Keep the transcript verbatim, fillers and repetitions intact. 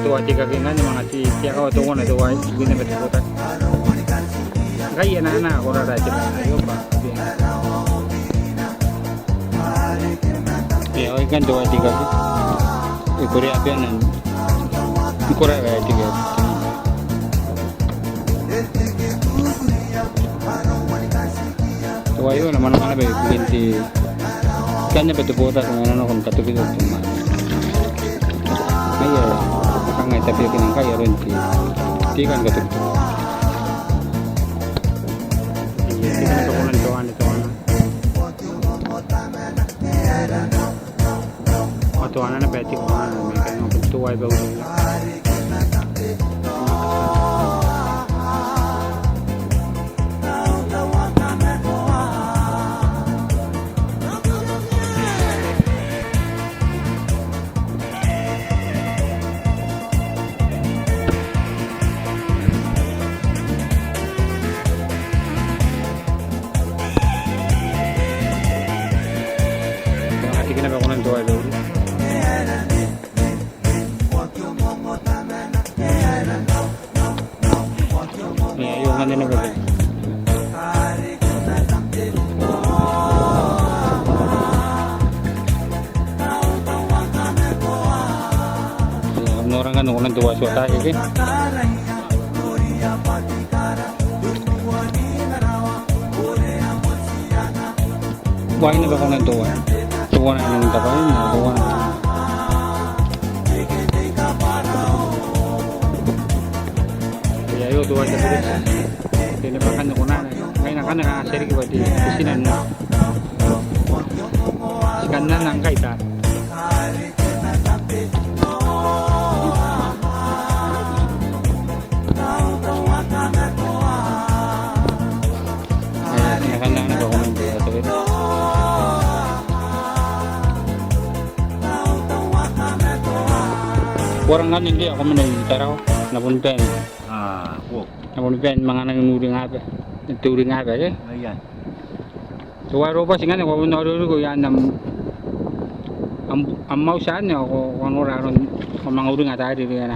Te wa te kake ngkanne manga te, te akawa teuana te wa ibukin naba te botaki. Ngkai e na, e na korara te botaki. Io, ikanne te wa te kake. E korea bwa e na, e korea bwa e tiki. Te wa aio e na mwananga naba ibukin te, ikanne naba te botaki ae e na nako ni katokitoko te mwane. Ngaia, kanga e tabeakina ngkai aron te, te kan katokitoko. Ia, te kan katokitoko n te wa, n te wa. Ao teuana naba te wa, ma e kanga bon te wa ae bauria. Kanga tiki naba kona n te wa ae bauria. Ia, io, ngkanne naba. Ia, nora ngkanne kona n te wa ae ti ataaki ke. Bwaai naba kona n te wa. Teuana ae nang tabaina, teuana. Ia, io, te wa te bure. Te naba ngkanne kona. Ngai N na kanga, kanga ti a riki bwa te, te tina n, ti kan nang ngkai ta. Ko rang ngkanne n te, ko mena i Tarawa, N na bon bane. A, ko. N na bon bane manga nangi n uringaba. Te uringaba, ke? Ngaia. Te wa ae Robati ngkanne, ko a bon oreoreko i aan am, am, am auti anne, ao ko, ko a nora aron, ko a manga uringa taari riki anne.